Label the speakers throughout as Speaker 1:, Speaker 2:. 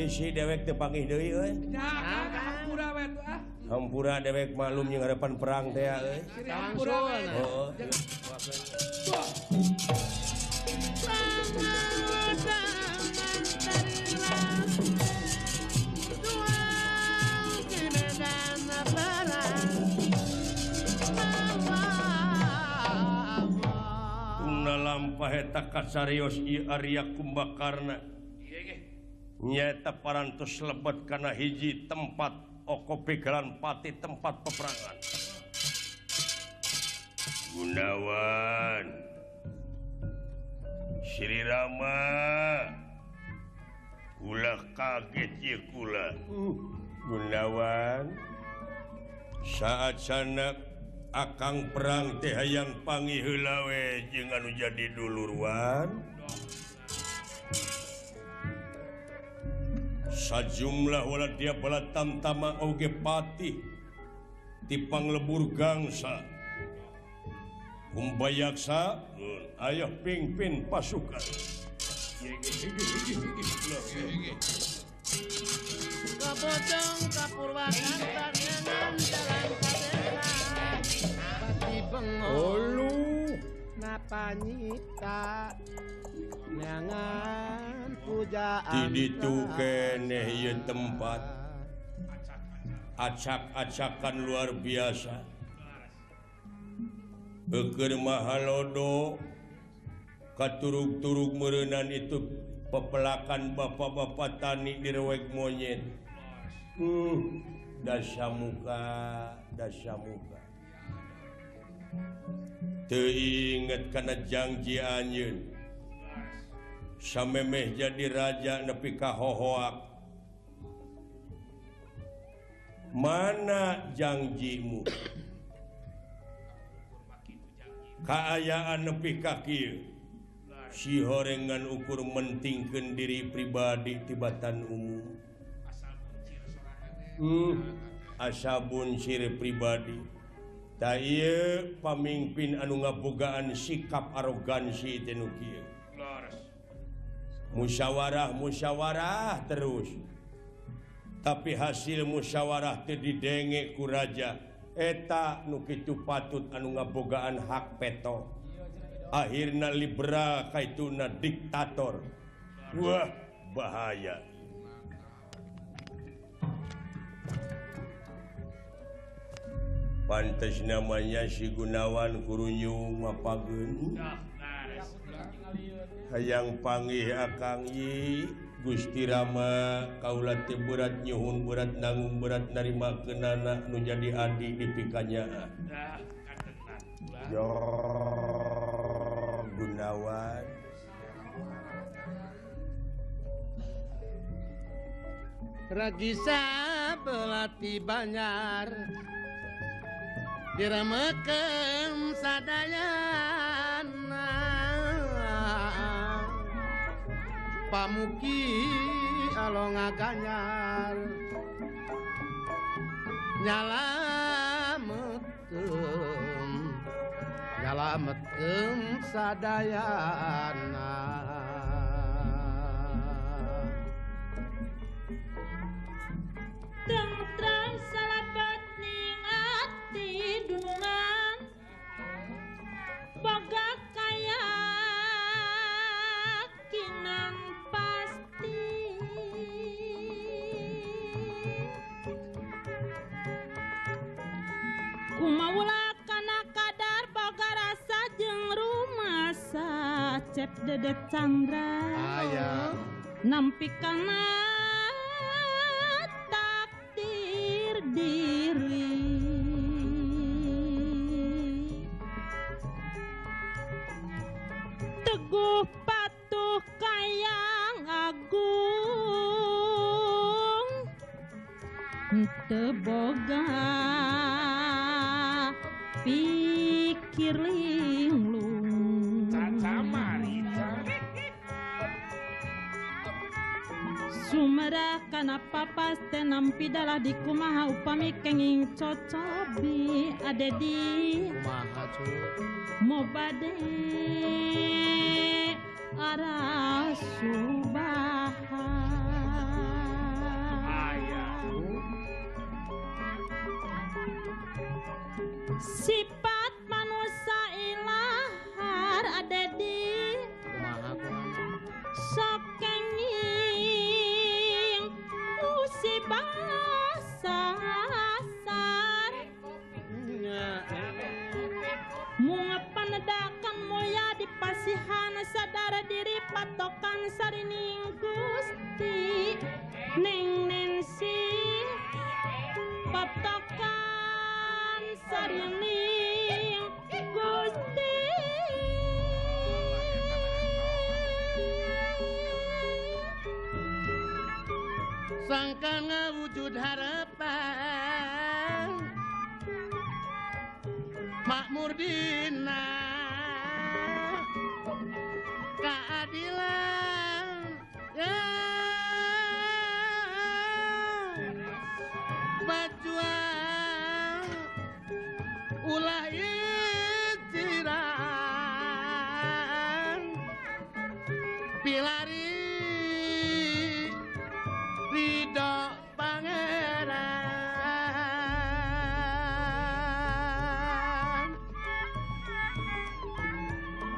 Speaker 1: Bisi dewek teu panggih deui euy.
Speaker 2: Hampura we tuh ah.
Speaker 1: Hampura dewek maklum jeung harapan perang teh euy. Heeh. Tuna lampah eta kasarios ieu Arya Kumbakarna. Nyaeta parantos lebet kana hiji tempat oko pigalan pati tempat peperangan. Gunawan Sri Rama kula kaget ye kula. Gunawan saat sanak akang perang teh hayang panggih heula we jeung anu jadi dulurwan. Sajumlah wala dia bala tamtama oge patih tipang lebur gangsa Kumbayaksa ayo pingpin pasukan.
Speaker 3: Kabocong kapurwakarta nyangan jalan kadesa pati bengong
Speaker 1: Olu
Speaker 3: napa nyita nyangan pujaan
Speaker 1: diditu keneh ieu tempat acak-acakan luar biasa. Eukeur mahalodo katurug-turug meureunan itu pepelakan bapak-bapak tani direwek monyet. Dasamuka dasamuka teu inget kana janji anjeun samemeh jadi raja nepi ka hohoak. Mana janjimu? Kaayaan nepi ka kieu si horengan ukur mentingkeun diri pribadi tibatan umum. Asa buncir pribadi. Ta ieu pamingpin anu ngabogaan sikap arogansi teh nu kieu. Musyawarah musyawarah terus. Tapi hasil musyawarah teu didenge ku raja. Eta nu kitu patut anu ngabogaan hak peto. Akhirna liberal kaituna diktator. Wah, bahaya. Pantes namanya si Gunawan kurunyung mapageun. Hayang panggih akang yi Gusti Rama kaula teh berat nyuhun berat nanggung berat narimakeunana nu jadi adi dipikanyaah. Gunawan
Speaker 3: Ragisa belati Banjar diremekeun sadayana pamuki along aganyar nyalametkeun nyalametkeun sadayana.
Speaker 4: Tentram salapat ning ati dunungan boga kayakinan pasti kumaula kana kadar boga rasa jeung rumasa Cep Dedet Chandra
Speaker 3: aya
Speaker 4: nampi kana takdir diri teguh patuh kayang agung teu boga pikir linglung Sumerah kana papas teh nampi dalah di kumaha upami kenging cocobi adedi
Speaker 3: kumaha cu
Speaker 4: mo bade arasubahan. Sifat manusia ilahar ada di sok kenging musibah sasar mungapanedakan mulya di pasihan sadar diri patokan sarining Gusti Neng Nensi patokan sarining Gusti.
Speaker 3: Sangka ngawujud harapan makmur dina keadilan ya berjuang ulah itiran pilari ridho pangeran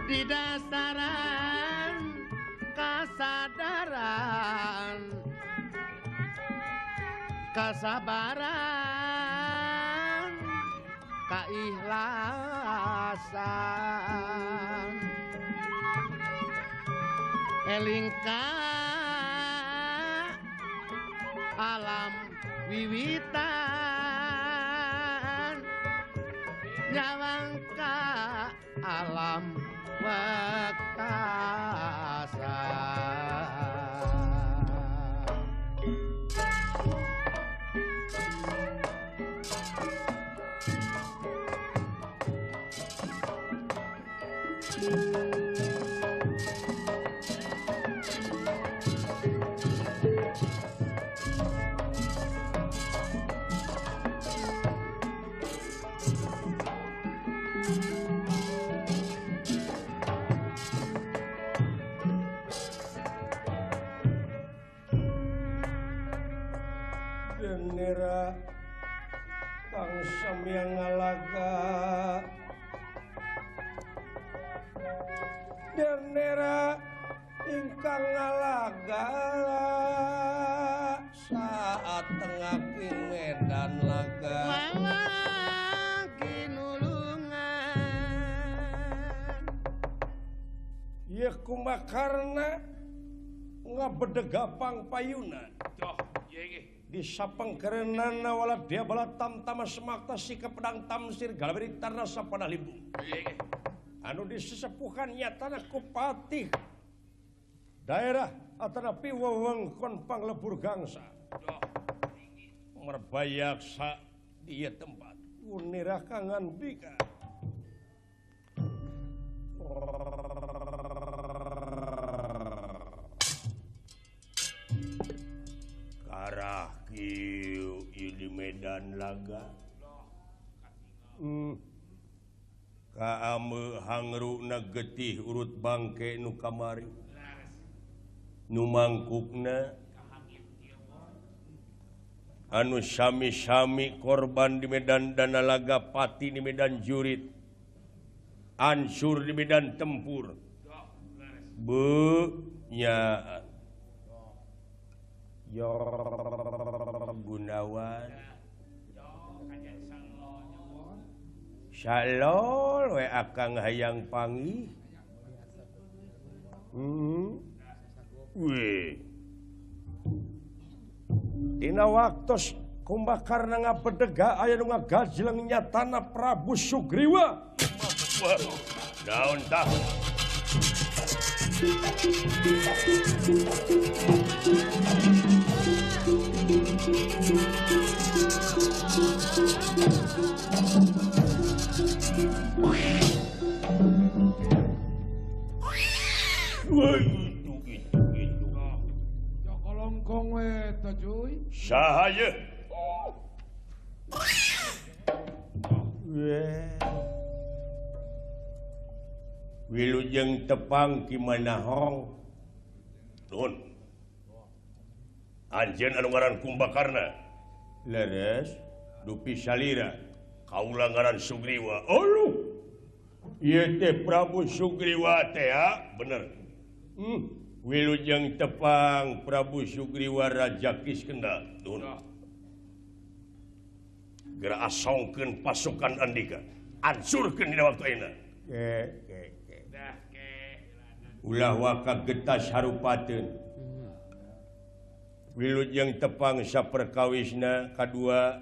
Speaker 3: di dasaran kasadaran kasabaran keikhlasan eling ka alam wiwitan nyawang ka alam wekasan.
Speaker 1: Denera kang samyang ngalaga Denera ingkang ngalaga saat tengah medan laga
Speaker 3: lagi nulungan
Speaker 1: ye kumakarna ngabedegapang payuna di sapengkerenana wala dia bala tamtama semakta sikap pedang tamsir galaberi tarna sapada limbung anu disesepuhan nyatana kupatih daerah atanapi wewengkon panglebur gangsa merbayaksa di tempat unirah kangandika karah kieu di medan laga kaame hangruna getih urut bangke nu kamari nu mangkukna anu sami-sami korban di medan dana laga pati di medan jurit ansur di medan tempur be nya yo Gunawan salol we akang hayang panggih we dina waktos Kumbakarna ngabedega aya nu ngagajleng nyatana Prabu Sugriwa. Daun tah itu.
Speaker 2: Jokolongkong we ta cuy.
Speaker 1: Saha ye? Wilujeng tepang ki manahong. Nuhun. Anjeun anu ngaran Kumbakarna. Leres dupi salira. Kaula ngaran Sugriwa. Aduh. Ieu teh Prabu Sugriwa teh bener. Wilujeng tepang Prabu Sugriwa Raja Kiskenda. Nuhun. Geura asongkeun pasukan Andika. Ancurkeun dina waktu ayeuna. Ke. Ulah waka getas harupateun. Wilujeng tepang saperkawisna kadua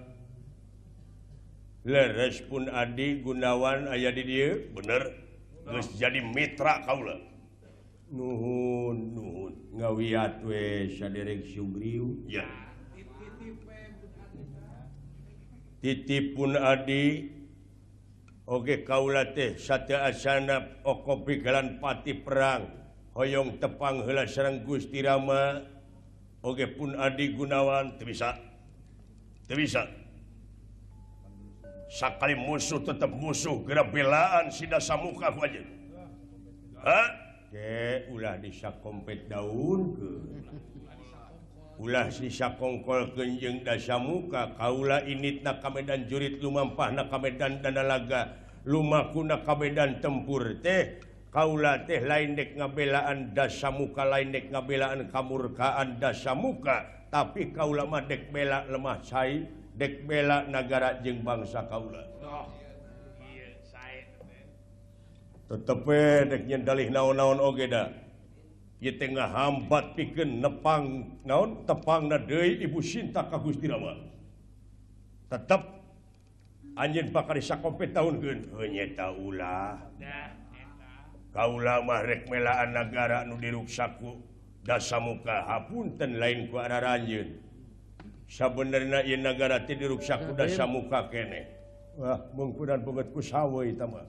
Speaker 1: leres pun Adi Gunawan aya di dieu bener geus jadi mitra kaula. Nuhun nuhun ngawiat we saderek Sugriw ya. Titip pun Adi oge kaula teh sateuacanna oko pigalan pati perang hoyong tepang heula sareng Gusti Rama oge pun Adi Gunawan teu bisa. Teu bisa. Sakali musuh tetap musuh, geura belaan si Dasamuka ku anjeun. Hah? Ke ulah disakompet daun ke. Ulah disakongkolkeun jeung Dasamuka, kaula initna ka medan jurit lumampahna ka medan danalaga, lumakuna ka medan tempur teh, kaula teh lain dek ngabelaan Dasamuka, lain dek ngabelaan kamurkaan Dasamuka, tapi kaula mah dek bela lemah cai, dek bela nagara jeung bangsa kaula. Tetep we dek nyen dalih naon-naon oge da. Ieu teh ngahambat pikeun nepang naon tepangna deui Ibu Sinta ka Gusti Rama. Tetep anjeun bakal disakompet taunkeun. Heuh nyeta ulah. Kaula mah rek melaan nagara nu diruksak ku Dasamuka, hapunten lain ku araranjeun. Sabenerna ieu nagara teh diruksak ku Dasamuka keneh. Wah, mungkuran banget ku sawe eta mah.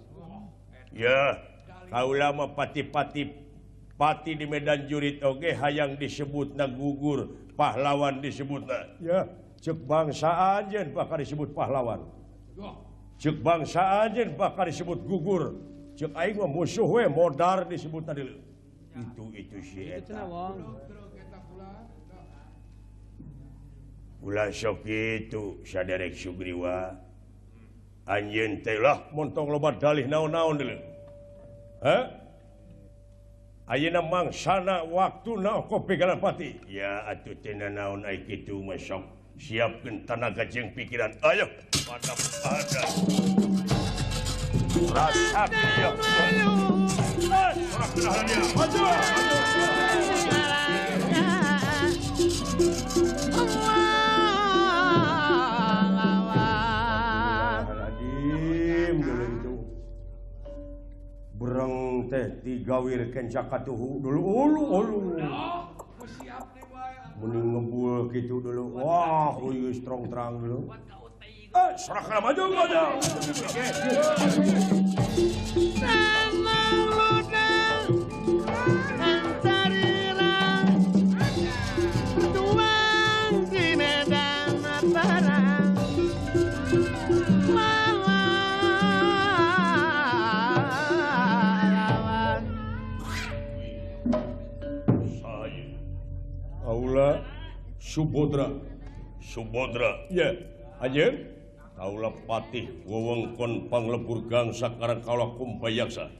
Speaker 1: Ya, kaula mah pati-pati pati di medan jurit oge hayang disebutna gugur, pahlawan disebutna. Ya, ceuk bangsa anjeun bakal disebut pahlawan. Ceuk bangsa anjeun bakal disebut gugur. Ceuk aing mah musuh we modar disebutna deuleu. Itu si eta. Ulah sok kitu saderek Sugriwa. Anjeun teh lah montong loba dalih naon-naon deuleu. Hah? Ayeuna mangsana waktuna oko pigalan pati. Ya atuh teh naon ai kitu mah sok siapkeun tanaga jeung pikiran. Ayo pada pada. Rasa kieu. Maju. Bereng teh digawir kenca katuhu dulu ulu ulu. Mending ngebul gitu dulu. Wah, uyuh strong terang dulu. Serahkan maju maju. Subodra, Subodra, ya, anjeun, kaula patih wewengkon panglebur gangsa karang kaula kumbayaksa.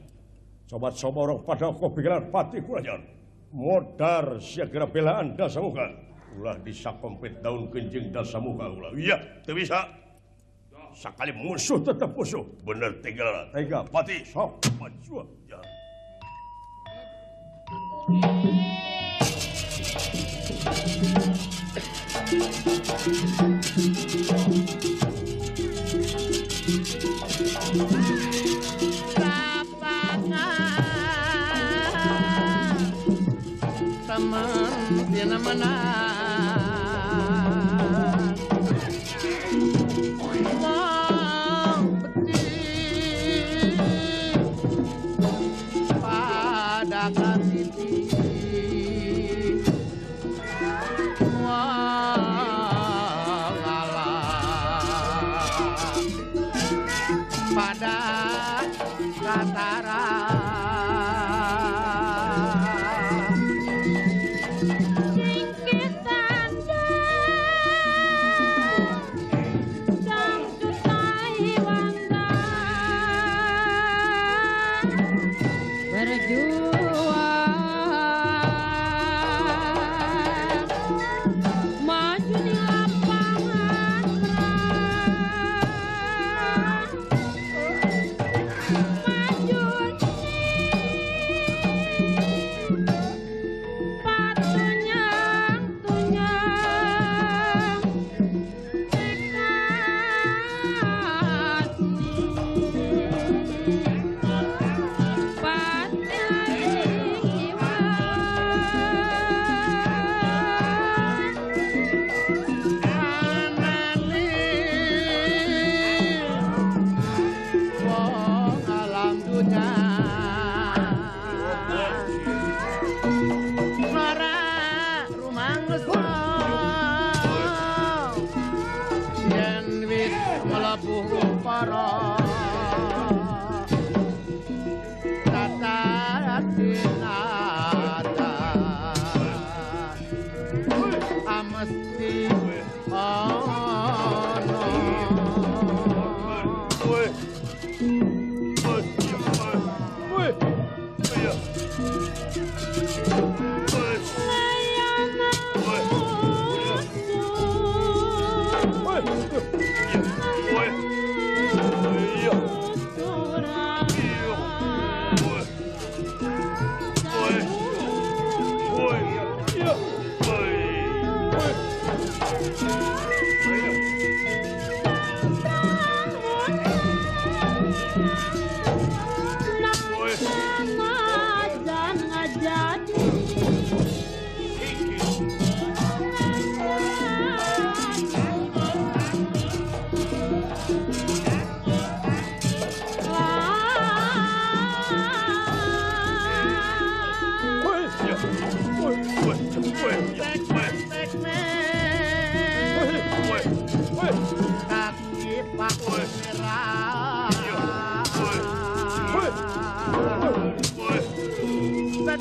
Speaker 1: Coba-coba orang pada kau pikiran patih kulajan. Modar siaga belaan Dasamuka. Ulah disakompet daun kenjeng Dasamuka ulah. Iya, teu bisa. Sakali musuh tetap musuh. Bener tega, tega patih sok maju. Ya.
Speaker 3: Teman tiana menang wong becik pada kasih pada katara.
Speaker 4: Sing kita
Speaker 3: Yen wis mlebu para tata amesti ana.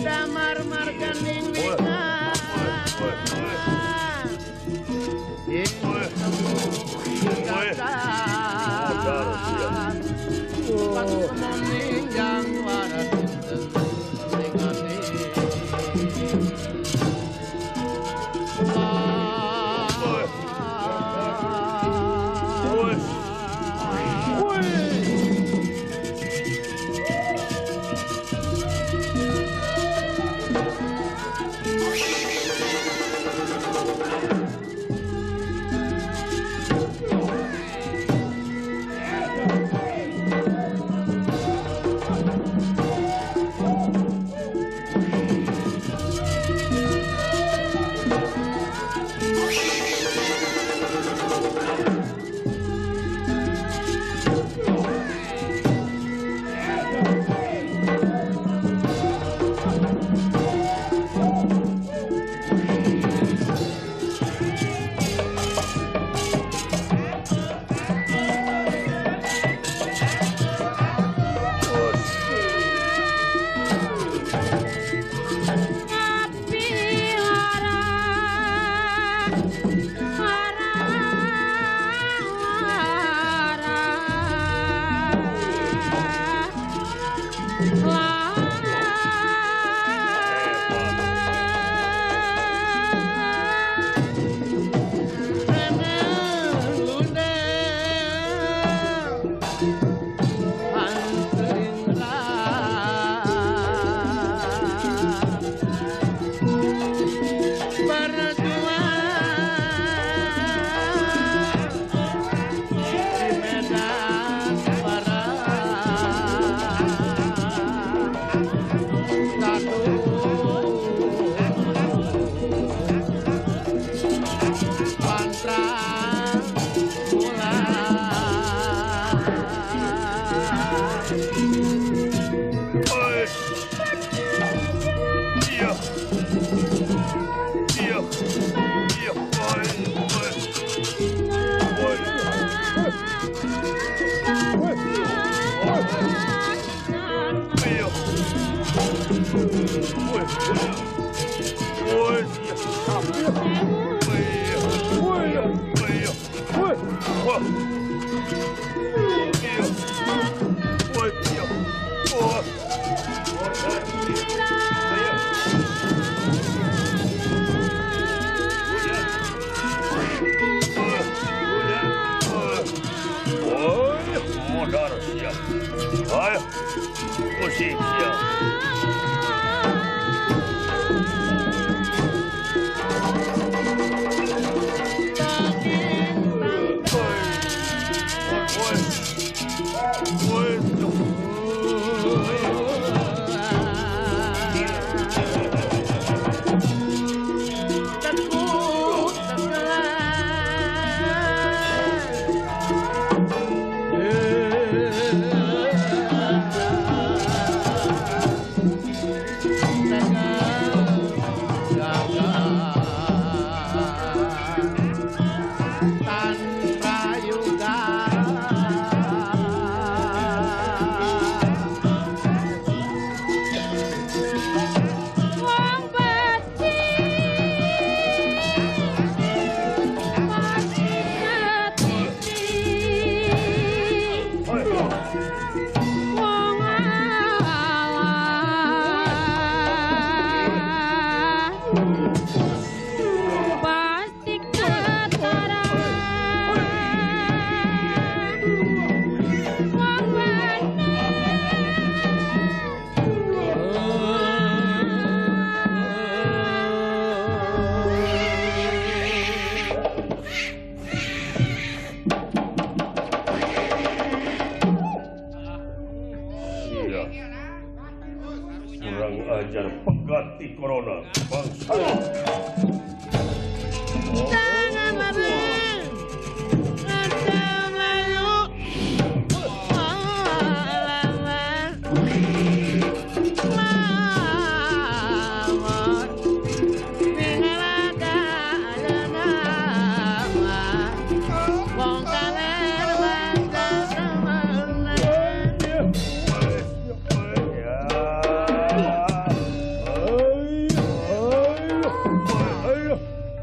Speaker 3: Damar marganing wika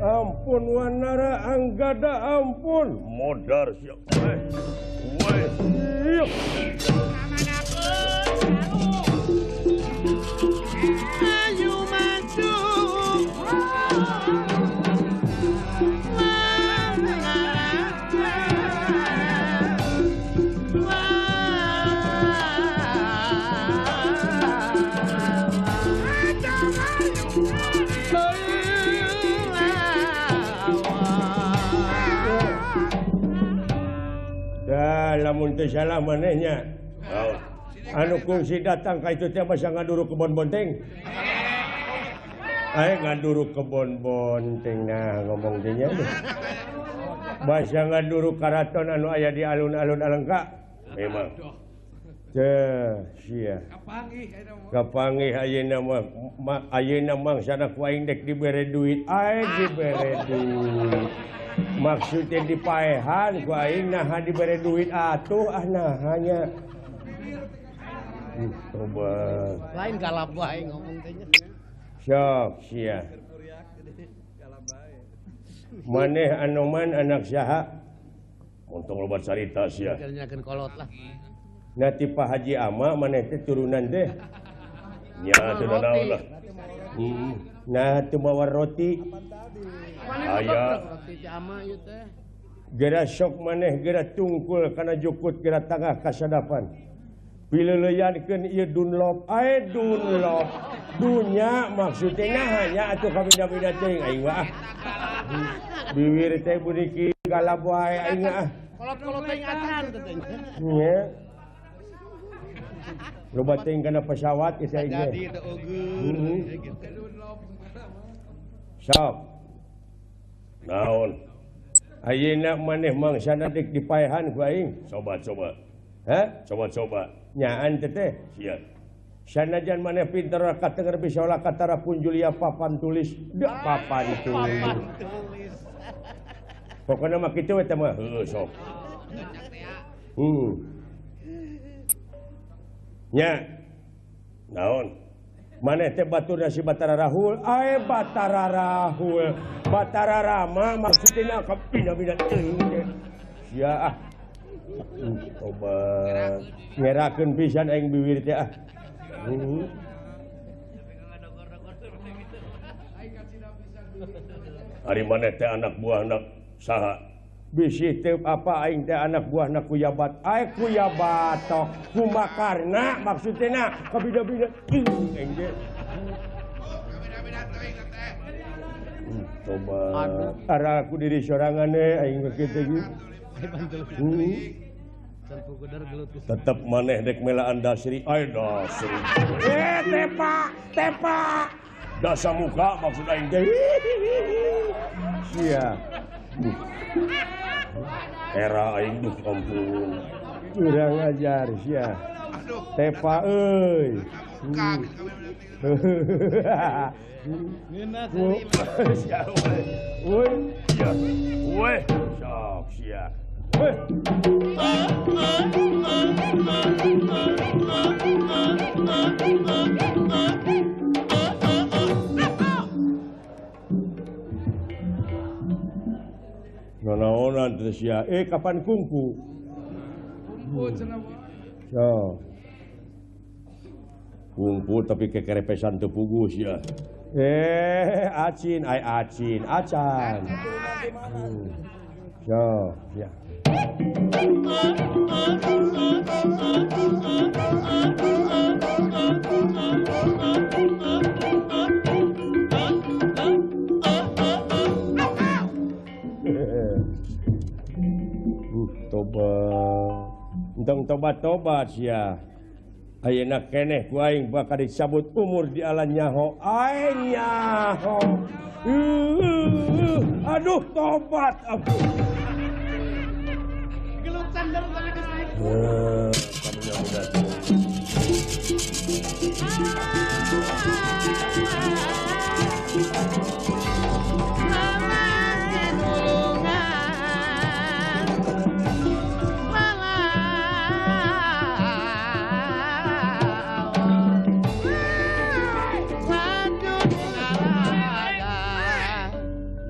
Speaker 1: Ampun Wanara Anggada ampun modar siap. Woi.
Speaker 3: Ayo maju.
Speaker 1: Lamun teu salah manehnya. Anu kungsi datang ka itu teh basa ngaduru kebon bonteng. Ayo ngaduru kebon bonteng nah ngomong teh nya. Basa ngaduru karaton anu aya di alun-alun Alengka. Memang. Teh sia. Kapanggih ayeuna mah ayeuna mangsana ku aing dek dibere duit. Aing dibere duit. Maksudnya dipaehan ku aing naha dibere duit atuh ah nahanya. Tobat.
Speaker 3: Lain galap wae ngomong teh nya.
Speaker 1: Sok sia. Maneh Anoman anak saha? Untung loba carita sia.
Speaker 3: Nyakeun kolot lah.
Speaker 1: Nah ti Pak Haji Ama maneh teh turunan teh. Nya teu naon lah. Nah teu bawa roti. Aya gera sok maneh gera tungkul kana jukut gera tangah kasadapan pileuleyankeun ieu Dunlop ae Dunlop dunya maksudna hanya atuh kabeda-beda teuing aing mah biwir teh buniki galap wae aing ah
Speaker 3: kolot-kolot teuing acan teh
Speaker 1: nya loba teuing kana pesawat geus aing
Speaker 3: jadi teu eugeun
Speaker 1: sok naon ayeuna maneh mangsana dek dipaehan ku aing coba-coba hah coba-coba nyaan teh teh sia sanajan maneh pinter katenger bisa olah katara punjulia papan tulis da papan tulis pokona mah kitu we teh mah heuh sok nya naon maneh teh baturna si Batara Rahul ae Batara Rahul Batara Rama maksudna kapina-pina teuing teh sia ah tobat ngerakeun pisan aing biwir teh ah ari maneh teh anak buahna saha bisi teu apa aing teh anak buahna Kuyabat ae Kuyabatok kumakarna maksudna kabida-bida aing teh tobat ara ku diri sorangan aing mah kitu ge tetep maneh dek melaan dasri ae dasri tepa tepa dasa muka maksud aing teh sia era aing duh ampun urang ajar sia tepa euy sia woi sia woi sok sia woi. Nanaonan teh sia kapan kungku?
Speaker 2: Kungku cenah.
Speaker 1: So. Kungku tapi kekerepesan teu puguh sia. Acin ai acin acan. So, ya. Tobat. Entong tobat-tobat sia. Ayeuna keneh ku aing bakal dicabut umur di ala nyaho. Aing nyaho. Aduh tobat ampun.
Speaker 3: Gelut sandar tapi geus naik.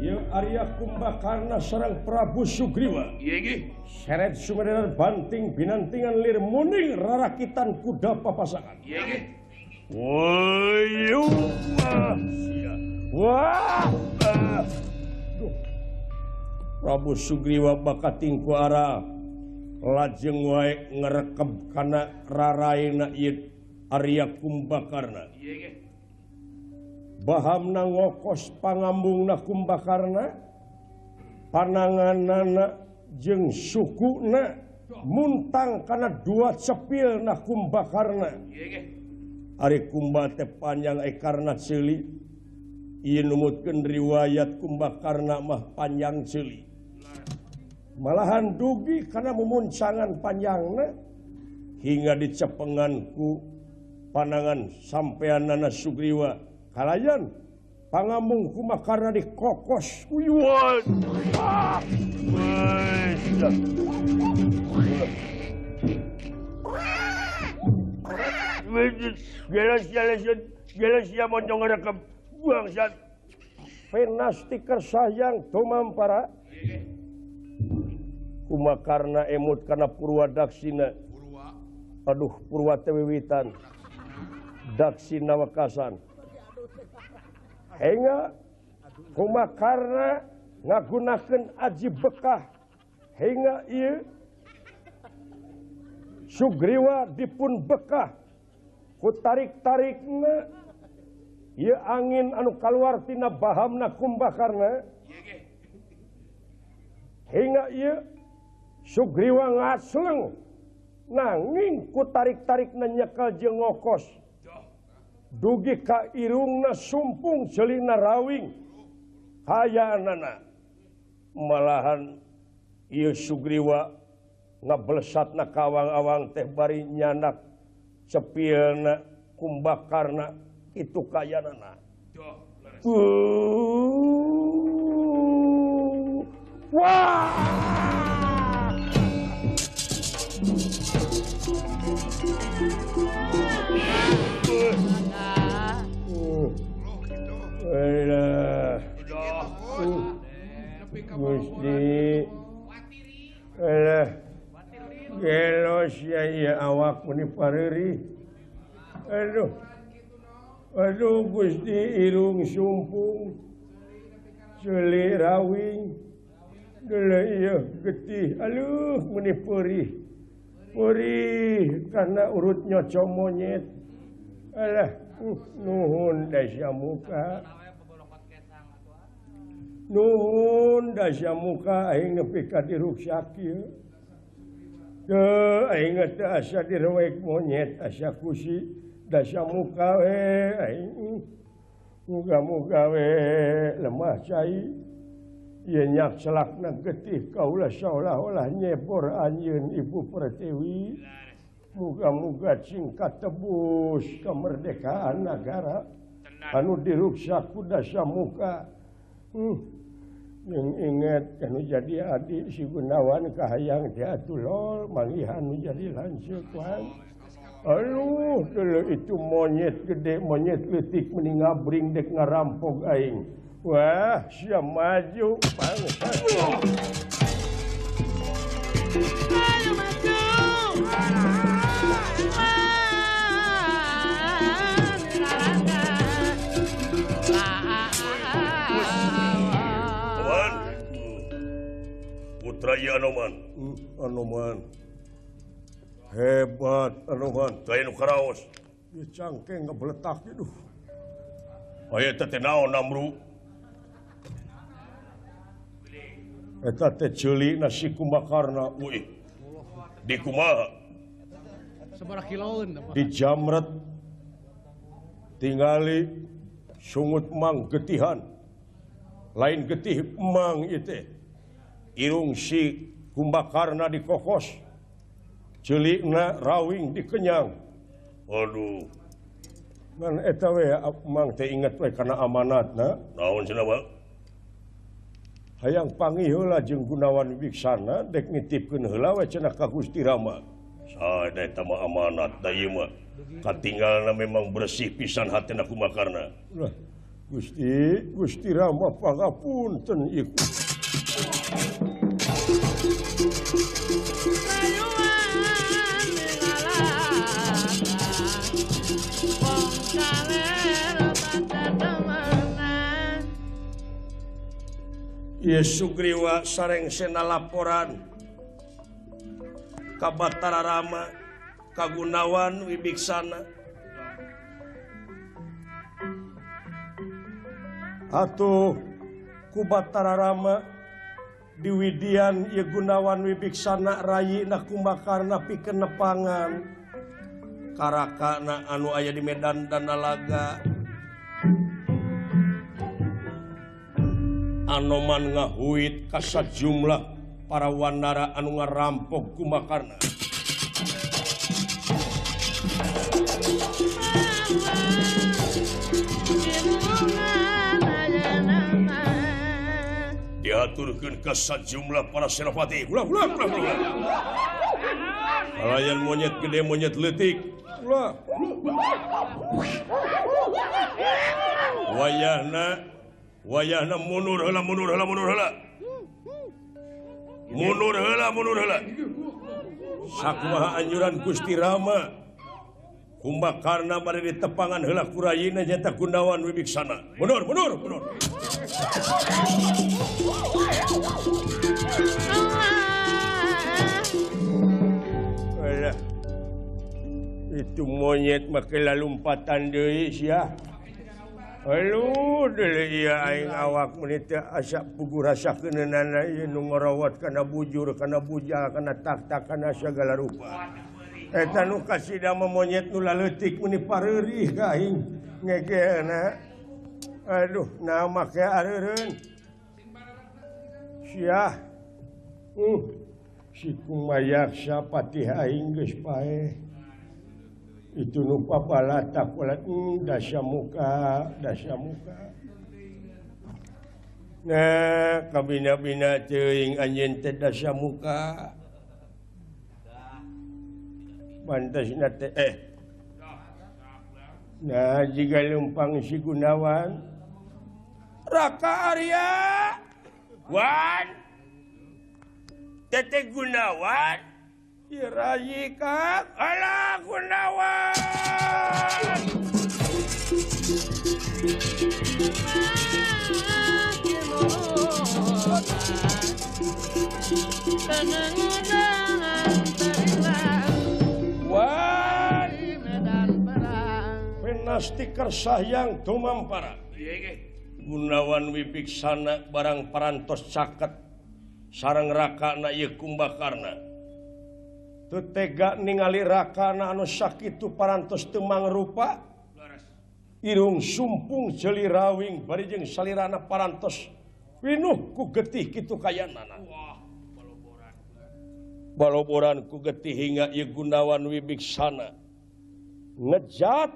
Speaker 1: Ieu Arya Kumbakarna sareng Prabu Sugriwa.
Speaker 2: Ieu nggih.
Speaker 1: Seret sumederan banting binantingan lir muning rarakitan kuda papasangan.
Speaker 2: Ieu nggih.
Speaker 1: Woyu sia. Wah. Duh. Prabu Sugriwa bakating ku ara lajeng wae ngrekeb kana raraina ieu Arya Kumbakarna.
Speaker 2: Ieu nggih.
Speaker 1: Bahamna ngokos pangambungna Kumbakarna, pananganana jeung sukuna muntang kana dua cepilna Kumbakarna. Ari Kumba teh panjang ekarna ceuli, ieu numutkeun riwayat Kumbakarna mah panjang ceuli. Malahan dugi kana mumuncangan panjangna hingga dicepengan ku panangan sampeanana Sugriwa. Kalayan pangambung Kumbakarna dikokos kuyuan. Bangsat. Penasti kersayang tumampara. Kumbakarna emut kana Purwa Daksina. Aduh Purwa teh wiwitan. Daksina wekasan. Hingga Kumbakarna ngagunakeun aji bekah hingga ieu Sugriwa dipun bekah ku tarik-tarikna ieu angin anu kaluar tina bahamna Kumbakarna hingga ieu Sugriwa ngasleng nanging ku tarik-tarikna nyekel jeung ngokos dugi ka irungna sumpung celina rawing hayaanana malahan ieu Sugriwa ngablesatna kawang-awang teh bari nyanak cepilna Kumbakarna itu kayanana. Wah. Alah. Gusti. Alah. Gelos ya ieu awak meni pareurih. Aduh. Aduh Gusti irung sumpung. Ceuli rawing. Deuleu ieu getih. Aduh meni perih. Perih karena urut nyoco monyet. Alah, nuhun dasya muka. Nuhun dasya muka aing nepi ka diruksak ieu. Teu aing teh asa direwek monyet asa kusi dasya muka we aing. Muga-muga we lemah cai. Ieu nyak selakna getih kaula saolah-olah nyebor anjeun Ibu Pertiwi. Muga-muga singkat tebus kemerdekaan negara anu diruksak ku dasya muka. Jeung inget anu jadi adik si Gunawan kahayang teh atuh lol manggihan nu jadi lanceuk wae. Aduh, dulu itu monyet gede, monyet leutik meni ngabring dek ngarampok aing. Wah, sia maju bangsat.
Speaker 4: Ayo maju.
Speaker 1: Anoman. Putra ieu Anoman. Anoman. Hebat Anoman, teu nu karaos. Ieu cangkeng ngebeletak ieu duh. Aya teh naon Namru? Eta teh ceuli nasi Kumbakarna. Uih. Di kumaha?
Speaker 3: Sabaraha kiloeun teh?
Speaker 1: Di jamret tingali sungut mang getihan. Lain getih mang ieu teh. Irung si Kumbakarna dikokos. Ceulina rawing dikenyang. Aduh. Ngan eta we mang teh inget we kana amanatna. Naon cenah, Bang? Hayang panggih heula jeung Gunawan Wibiksana dek nitipkeun heula we cenah ka Gusti Rama. Sae eta mah amanat da ieu mah. Katinggalna memang bersih pisan hatena Kumbakarna. Lah, Gusti Gusti Rama pangapunten iku. Ye Sugriwa sareng sena laporan ka Batara Rama ka Gunawan Wibiksana. Atuh ku Batara Rama diwidian ye Gunawan Wibiksana rayina Kumbakarna pikeun nepangan karakana anu aya di medan Danalaga. Anoman ngahuit ka sajumlah para wanara anu ngarampok Kumbakarna. Diaturkeun ka sajumlah para senopati. Ulah ulah ulah ulah. Kalayan monyet gede monyet leutik. Ulah. Wayahna wayahna mundur heula mundur heula mundur heula. Mundur heula mundur heula. Sakumaha anjuran Gusti Rama Kumbakarna bade ditepangan heula ku rayina nyaeta Gunawan Wibiksana. Mundur mundur mundur. Alah. Itu monyet make lalumpatan deui sia. Aduh, deui ieu aing awak meuni teh asa puguh rasakeunana ieu nu ngarawat kana bujur, kana bujal, kana taktak, kana sagala rupa. Eta nu kasida mah monyet nu laleutik meuni pareurih ka aing ngegeuna. Aduh, nah make areureun. Sia. Si Kumayaksa patih aing geus paeh. Itu nu papalatak ulat dasa muka, dasa muka. Nah, kabina-bina teuing anjeun teh dasa muka. Pantasna teh Nah, jiga lempang si Gunawan. Raka Arya. Wan. Teteh Gunawan. Irayi Kang, alah Gunawan. Wan, penasti kersahyang tumampara. Gunawan Wibiksana barang parantos caket sareng rakana ieu Kumbakarna. Teu tega ningali rakana anu sakitu parantos teu mangrupa. Irung sumpung ceuli rawing bari jeung salirana parantos pinuh ku getih kitu kayanana. Baloboran ku getih hingga ieu Gunawan Wibiksana ngejat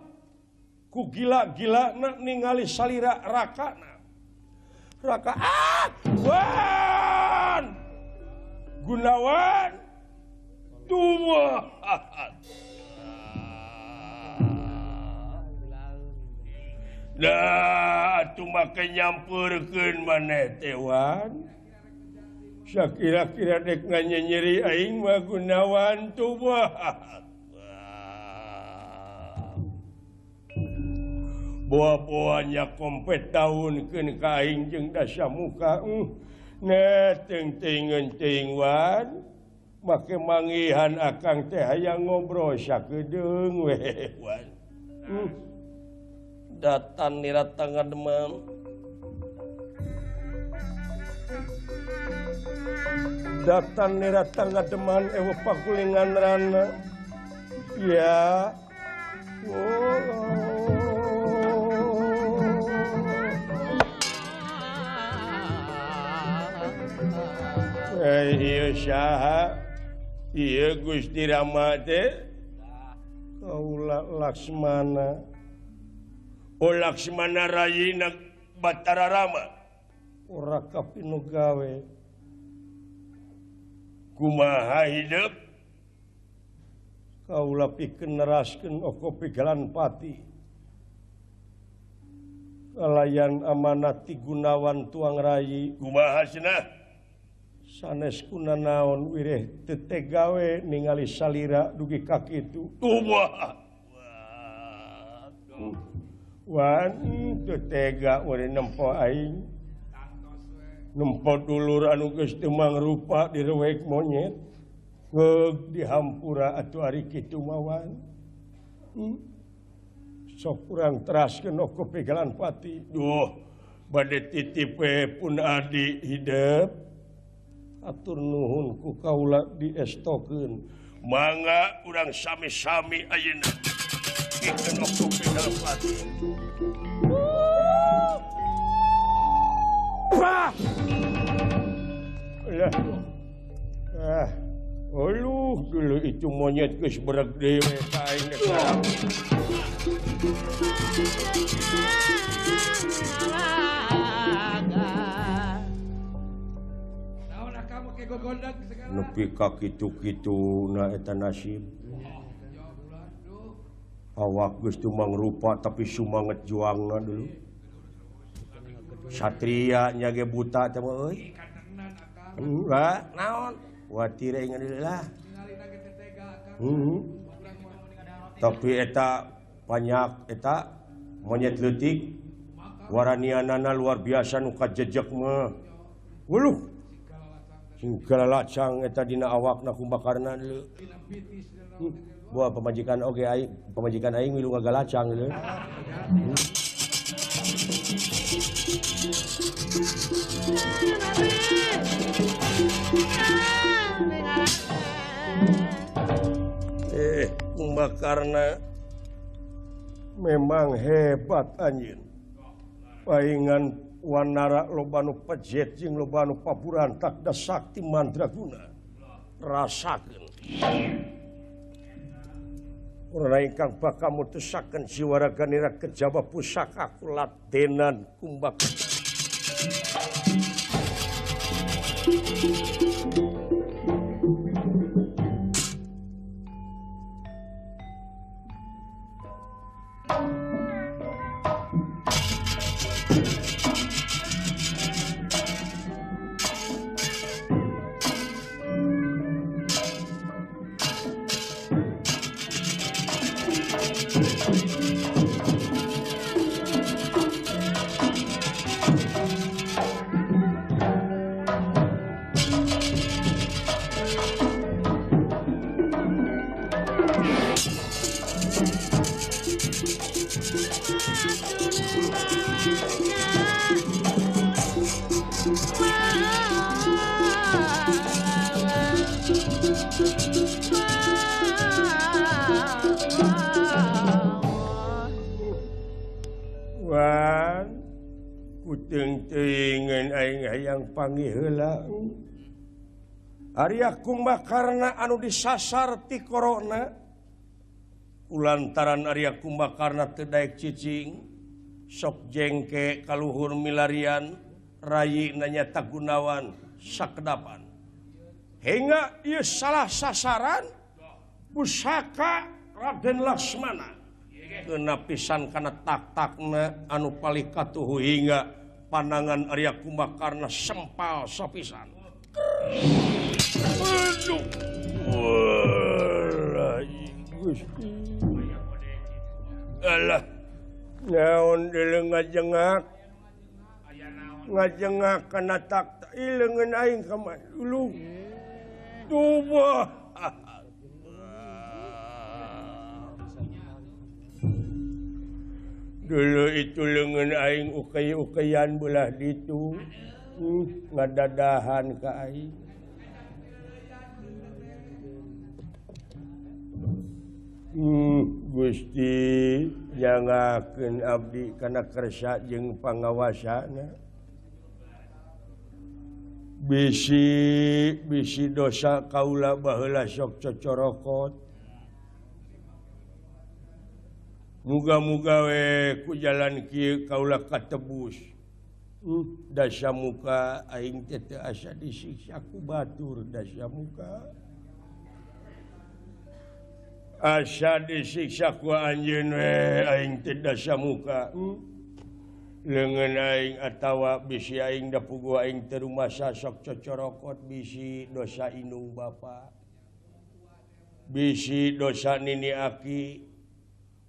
Speaker 1: ku gila-gilana ningali salira rakana. Raka Wan Gunawan Tuhan. Dah atuh make nyampeurkeun maneh teh Wan. Sakira-kira dek nganyenyeri aing mah Gunawan tuh. Boa-boanya kompet tahunkeun ka aing jeung dasa muka. Nah teung teuing Wan. Make manggihan akang teh hayang ngobrol sakedeung we Wan. Datan nirata ngademam. Datan nirata ngademan ewe pakulingan rana. Ya. Oh. Ieu saha? Ieu Gusti Rama teh kaula Laksmana. Oh Laksmana rayina Batara Rama. Ora kapinu gawe. Kumaha hidup? Kaula pikeun neraskeun oko pigalan pati. Ngalayan amanat ti Gunawan tuang rayi. Kumaha cenah? Sanes kunanaon wireh teu tegawe ningali salira dugi ka kitu. Kumaha? Wan teu tega we nempo aing. Nempo dulur anu geus teu mangrupa direwek monyet. Ngeug dihampura atuh ari kitu mah wan. Sok urang teraskeun ku Pegalan Pati. Duh, bade titip we pun adi hidep. Atur nuhun ku kaula diestokeun. Mangga urang sami-sami ayeuna. Pikeun ku Pegalan Pati. Wah! Lah. Ah. Aluh, dulu itu monyet geus bereg deui ka aing dek.
Speaker 2: Naon akang make gogondang segala.
Speaker 1: Nepi ka kitu-kitu na eta nasib. Awak geus teu mangrupa tapi sumanget juangna dulu. Satria nya ge buta teh mah euy. Enggak, naon? Watir aing lah. Tapi eta banyak eta monyet leutik waranianana luar biasa nu kajejek mah. Wuluh. Sing galalacang eta dina awakna kumbakarna deuleu. Buah pamajikan oge aing, pamajikan aing milu ngagalacang deuleu. Kumbakarna memang hebat anjeun. Paingan wanara loba nu pejet jeung loba nu paburantak da sakti mandraguna. Rasakeun. Urang ingkang bakal mutusaken jiwaraganira kejaba pusaka kuladenan Kumbakarna. Hayang panggih heula. Arya Kumbakarna anu disasar ti korona kulantaran Arya Kumbakarna teu daek cicing sok jengke kaluhur milarian rayi nanya Gunawan sakedapan hingga ieu salah sasaran pusaka Raden Laksmana kena pisan kana tak-takna anu palih katuhu hingga pandangan Arya Kumbakarna sempal sapisan. Aduh. Walah, Gusti. Alah. Naon deuleu ngajengak. Ngajengak kana tak leungeun aing ka dulu. Tubuh. Dulu itu leungeun aing ukay-ukayan belah ditu ngadadahan ka aing. Gusti jangakeun abdi kana kersa jeung pangawasana. Bisi bisi dosa kaula baheula sok cocorokot. Muga-muga we ku jalan kieu kaula katebus. Dasa muka aing teh teu asa disiksa ku batur dasa muka. Asa disiksa ku anjeun we aing teh dasa muka. Leungeun aing atawa bisi aing da puguh aing teu rumasa sok cocorokot bisi dosa indung bapa. Bisi dosa nini aki.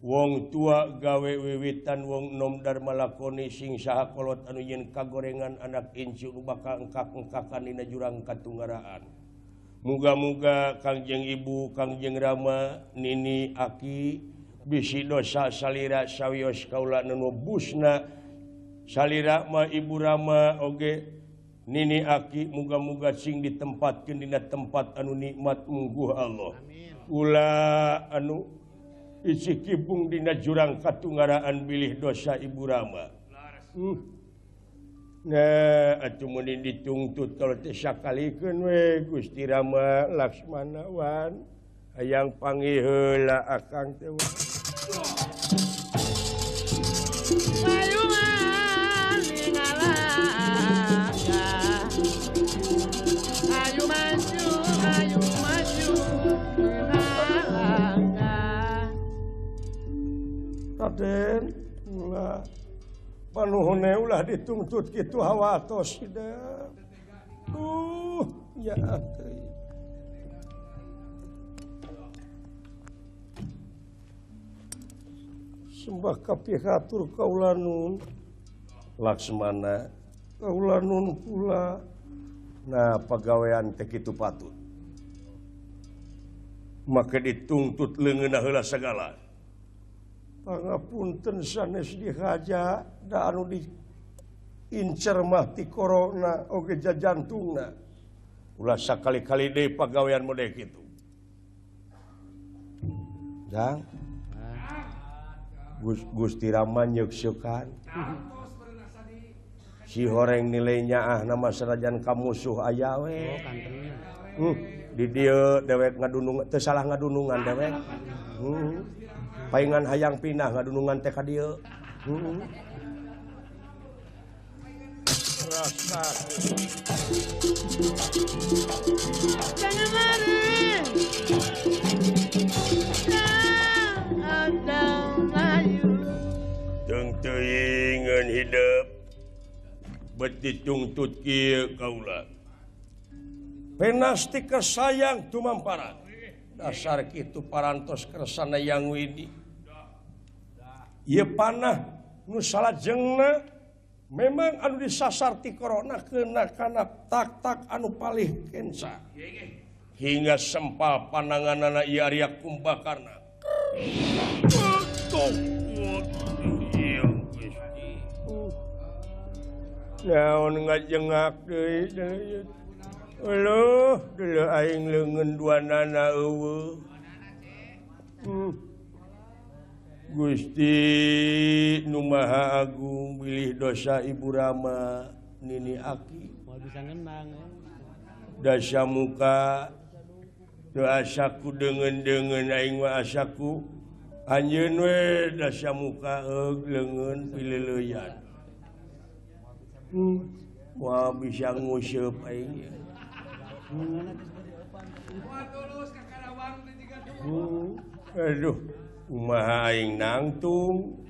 Speaker 1: Wong tua gawe wiwitan wong nom dharma lakoni sing saha kolot anu nyeun kagorengan anak incu nu bakal engkak-engkakan dina jurang katunggaraan. Muga-muga Kangjeng Ibu, Kangjeng Rama, nini aki bisi dosa salira sawios kaula nu busna salira ma Ibu Rama oge nini aki muga-muga sing ditempatkeun dina tempat anu nikmat mungguh Allah. Ulah anu isi kibung dina jurang katunggaraan bilih dosa Ibu Rama. Nah, atuh mun dituntut kalau teh sakalikeun we Gusti Rama Laksmana wan hayang panggih heula akang teh.
Speaker 2: Payungan ngalangka. Ayo maju, ayo maju ngalangka.
Speaker 1: Raden, ulah panuhune ulah dituntut kitu hawatos hidep. Ya teuing. Sembah kapihatur kaula nun Laksmana, kaula nun kula. Nah, pagawean teh kitu patut. Make dituntut leungeunna heula sagala. Pangapunten sanes dihaja da anu diincer mah ti korona oge jajantungna. Ulah sakali-kali deui pagawean model kitu. Jang. Gusti Rama nyeukseukan. Si horeng nilainya ah nama sanajan ka musuh aya we. Di dieu dewek ngadunung teu salah ngadunungan dewek. Paingan hayang pindah ngadunungan teh ka dieu. Rasa.
Speaker 2: Jangan lari.
Speaker 1: Teu teuingeun hidep bet dituntut kieu kaula. Penasti kesayang tumamparan. Dasar kitu parantos kersana yang widi. Ieu panah nu salajengna memang anu disasar ti corona kena kana tak-tak anu palih kenca. Hingga sempal pandanganana ieu Arya Kumbakarna. Naon ngajengak deui deui. Euleuh, deuleuh aing leungeun duanana eueuh. Gusti nu Maha Agung bilih dosa Ibu Rama nini aki.
Speaker 3: Moal bisa ngenang.
Speaker 1: Dasa muka teu asaku deungeun-deungeun aing mah asaku anjeun we dasa muka eug leungeun pileleuyan. Moal bisa nguseup aing. Aduh, kumaha aing nangtung.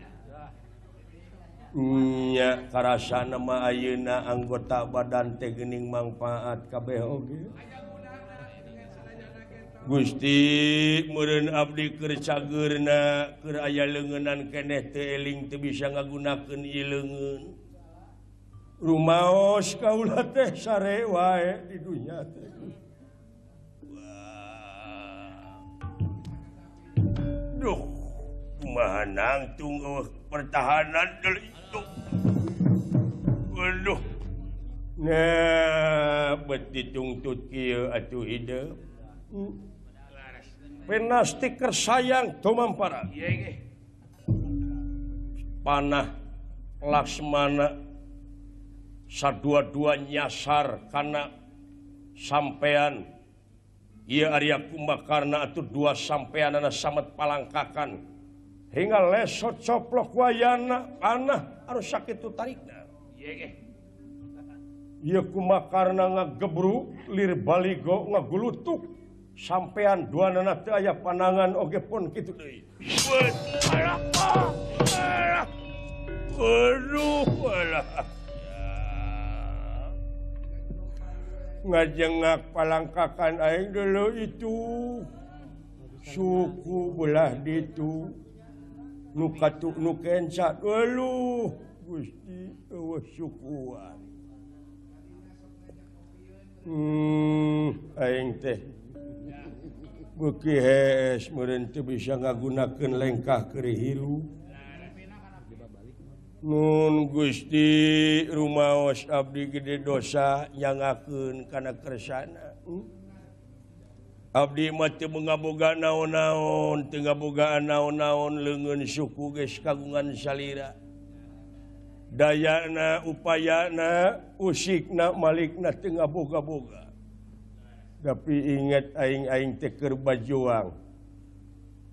Speaker 1: Nya karasana mah ayeuna anggota badan teh geuning mangpaat kabeh oge. Gusti meureun abdi keur cageurna keur aya leungeunan keneh teu eling teu bisa ngagunakeun ieu leungeun. Rumaos kaula teh sare wae di dunya teh. Duh, kumaha nangtung eueuh pertahanan deui itu. Waduh. Nah, bet ditungtut kieu atuh hideung. Penasti kersayang tumampara. Panah Laksmana sadua-dua nyasar kana sampean. Ieu Arya Kumbakarna atuh dua sampeanana samet palangkakan hingga lesot coplok wayana panah anu sakitu tarikna. Ieu Kumbakarna ngagebruk lir baligo ngagulutuk sampean duanana teu aya panangan oge pun kitu deui. Aduh alah. Ngajengak palangkakan aing dulu itu suku belah ditu nu katu nu kenca dulu Gusti eueuh sukuan. Aing teh beuki hees meureun teu bisa ngagunakeun lengkah keur hirup. Nun Gusti rumaos abdi gede dosa nyangakeun kana kersana. Abdi mah teu ngaboga naon-naon, teu ngabogaan naon-naon leungeun suku geus kagungan salira. Dayana, upayana, usikna, malikna teu ngaboga-boga. Tapi ingat aing-aing teh keur bajuang.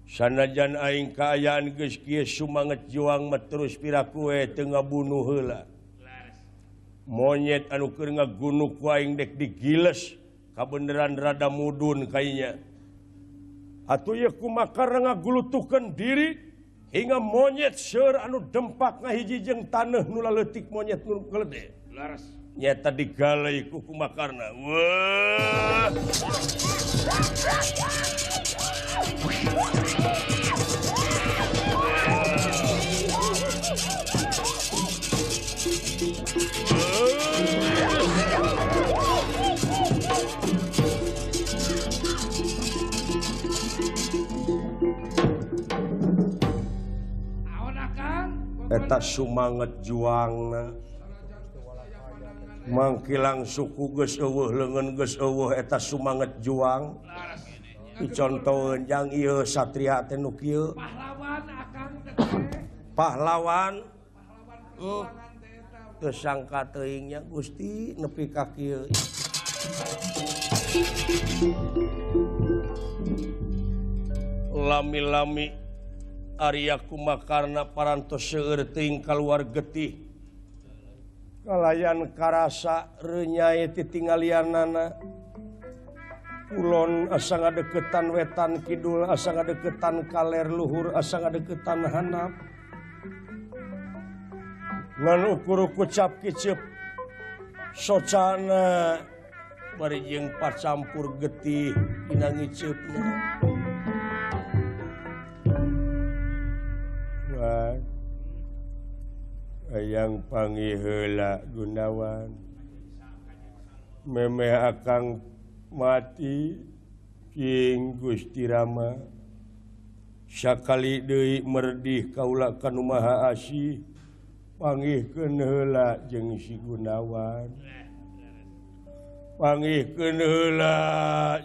Speaker 1: Sanajan aing kaayaan geus kieu sumanget juang mah terus piraku we teu ngabunuh heula. Monyet anu keur ngagunuk ku aing dek digiles kabeneran rada mudun kayanya. Atuh ieu kumakar ngagulutukeun diri hingga monyet seur anu dempak ngahiji jeung taneuh nu laleutik monyet nu gede.
Speaker 3: Laras.
Speaker 1: Nyata digalai ku kumakarna. Wah. Eta sumanget juangna mangkilang suku geus eueuh leungeun geus eueuh eta sumanget juang dicontoheun jang ieu satria teh nu kieu
Speaker 3: pahlawan akang teh
Speaker 1: pahlawan teu sangka teuing nya Gusti nepi ka kieu. Lami-lami Arya Kumakarna parantos seueur teuing kaluar getih kalayan karasa renyai titinggalianana. Kulon asa ngadeukeutan wetan kidul asa ngadeukeutan kaler luhur asa ngadeukeutan hanap ngan ukur kucap kicep socana bari jeung pacampur getih dina ngiceupna. Wan hayang panggih heula Gunawan memeh akang mati king Gusti Rama sakali deui merdih kaula ka nu Maha Asih panggihkeun heula jeung si Gunawan panggihkeun heula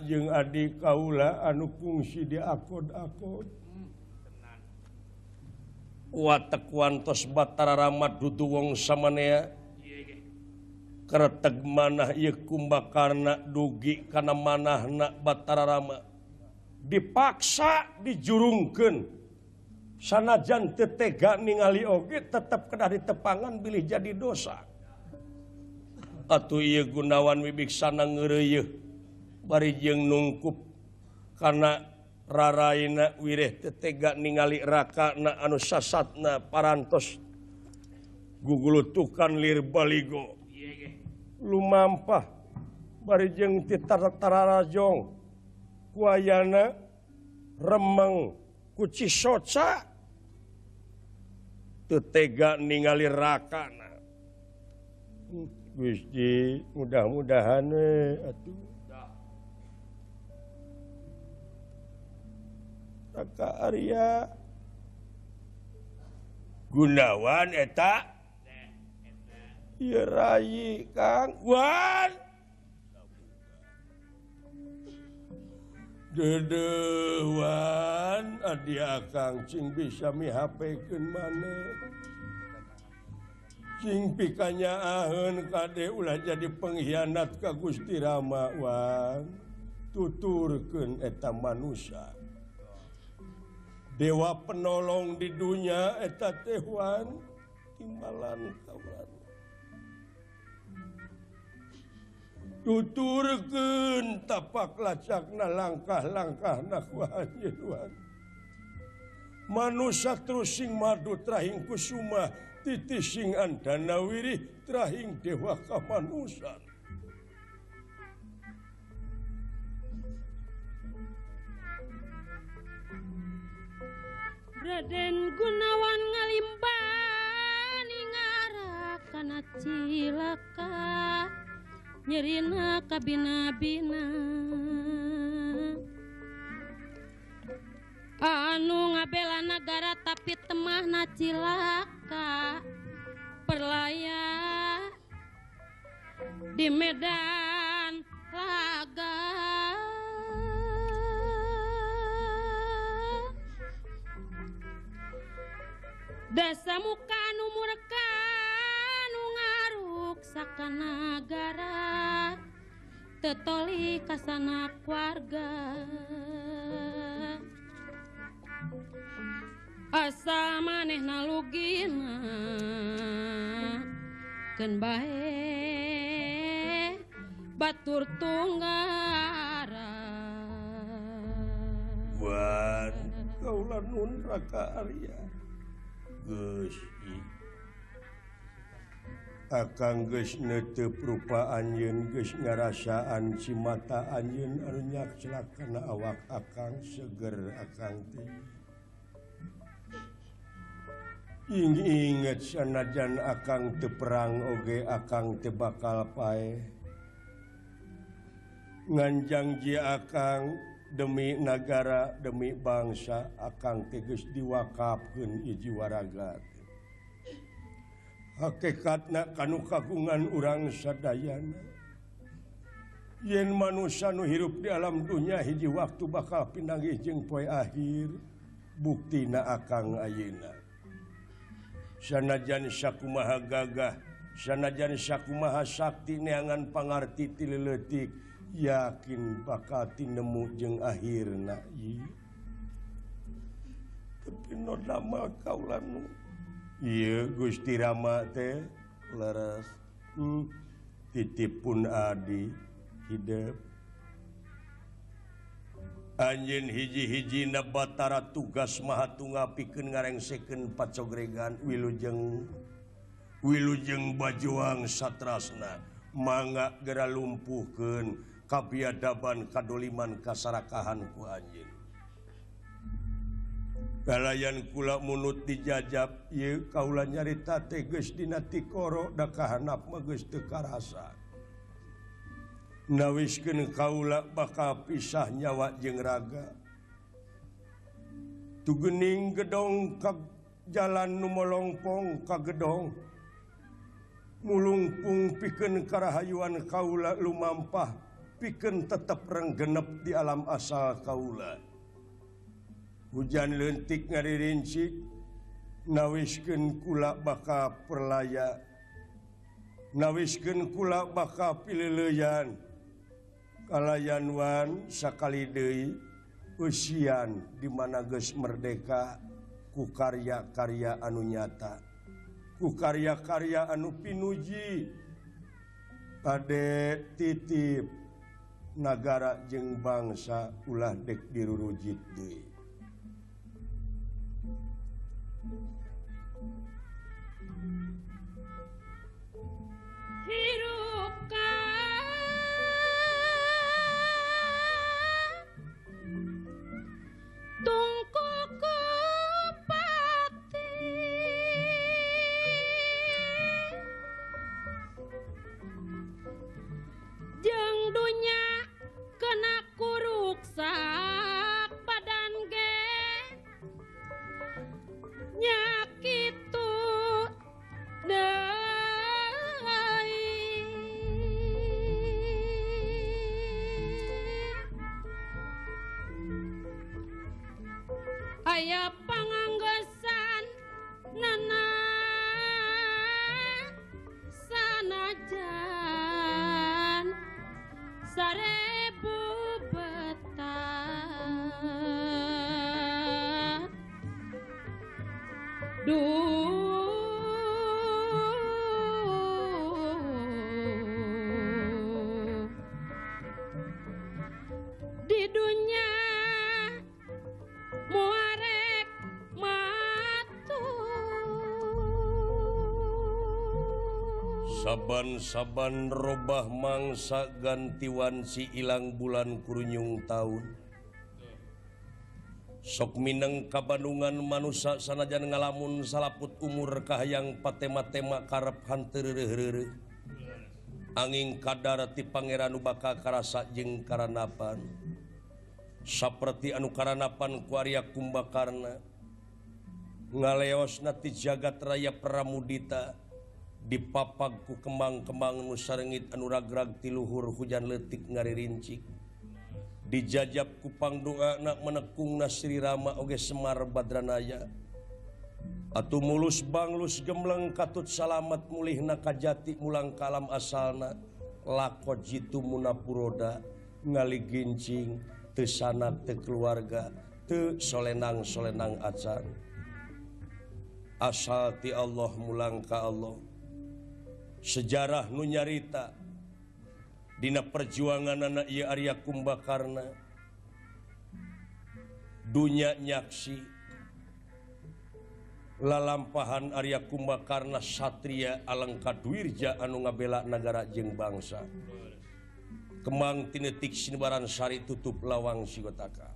Speaker 1: jeung adik kaula anu kungsi di akod-akod. Watek wantos Batara Rama dudu wong samanea kereteg manah ieu Kumbakarna dugi kana manahna Batara Rama dipaksa dijurungkeun sanajan teu tega ningali oge tetep kedah ditepangan bilih jadi dosa. Atuh ieu Gunawan Wibiksana ngeureuyeuh bari jeung nungkup kana raraina wireh teu tega ningali rakana anu sasatna parantos gugulutukan lir baligo lumampah bari jeung ti tararajong kuayana remeng ku cisoca teu tega ningali rakana. Gusti mudah-mudahan we atuh Raka Arya Gunawan eta ieu rayi Kang Wan Dedewan adi akang cing bisa mihapekeun maneh cing pikanyaaheun kade ulah jadi pengkhianat ka Gusti Rama Wan tuturkeun eta manusia dewa penolong di dunia eta teh Wan timbalan kawan tuturkeun tapak lacakna langkah-langkahna ku anjeun Wan manusia terus sing madu trahing kusuma Titising andana wirih trahing dewa kamanusan.
Speaker 4: Raden Gunawan ngalimbani ngarah kana cilaka nyerina kabina-bina anu ngabela nagara tapi temahna cilaka perlaya di medan laga. Dasa muka anu murka anu ngaruk sakanagara tetoli kasana keluarga. Asa manehna lugina keun bae batur tunggara.
Speaker 1: Wan kaula nun Raka Arya geus akang geus neuteup rupa anjeun geus ngarasaan si mata anjeun anu nyakcelak kana awak akang seger akang teh. Inget sanajan akang teu perang oge akang teu bakal paeh. Nganjang ji akang demi nagara demi bangsa akang teh geus diwakafkeun hiji waraga. Hakikatna kanu kagungan urang sadayana. Yen manusia nu hirup di alam dunya hiji waktu bakal pinanggih jeung poe akhir, buktina akang ayeuna. Sanajan sakumaha gagah, sanajan sakumaha sakti neangan pangarti ti leutik, yakin bakal tinemu jeung akhirna ieu. Tapi nu damel kaula nu ieu Gusti Rama teh leres titipun adi hidep. Anjeun hiji-hijina Batara tugas mahatunga pikeun ngarengsekeun pacogregan wilujeng wilujeng bajuang satrasna mangga gera lumpuhkeun kabiadaban kadoliman kasarakahan ku anjeun. Kalayan kula munut dijajab ieu kaula nyarita teh geus dina tikoro da kahanap mah geus teu karasa. Nawiskeun kaula bakal pisah nyawa jeung raga. Tugening gedong ka jalan nu molongpong ka gedong. Mulungpung pikeun karahayuan kaula lumampah pikeun tetep renggenep di alam asal kaula. Hujan leutik ngaririncik nawiskeun kula bakal perlaya. Nawiskeun kula bakal pileuleyan. Kalayan wan sakali deui usian di mana geus merdeka ku karya-karya anu nyata, ku karya-karya anu pinuji ade titip nagara jeung bangsa ulah dek dirurujit deui.
Speaker 4: Hirup dunya kena kuruksak badan ge nyakitu deui aya panganggesan nana sanajan 1000 betah duh di dunya muarek matur.
Speaker 1: Saban-saban robah mangsa ganti wanci ilang bulan kurunyung taun. Sok mineng kabandungan manusa sanajan ngalamun salaput umur kahayang patema-tema karep hanteu reureuh. Angin kadar ti pangeran nu bakal karasa jeung karanapan. Saperti anu karanapan ku Arya Kumbakarna. Ngaleosna ti jagat raya Pramudita. Dipapag ku kembang-kembang nu sarengit anu ragrag ti luhur hujan leutik ngaririncik. Dijajab ku pangdoana menekungna Sri Rama oge Semar Badranaya. Atuh mulus banglus gemleng katut salamet mulihna kajati mulang kalam asalna. Lako jitu munapuroda ngaligincing teu sanak teu keluarga teu solenang-solenang acan. Asal ti Allah mulang ka Allah. Sejarah nu nyarita dina perjuangan anak ieu Arya Kumbakarna dunya nyaksi lalampahan Arya Kumbakarna satria alengka dwirja anu ngabela nagara jeung bangsa. Kembang tinetik sinebaran sari tutup lawang sigotaka.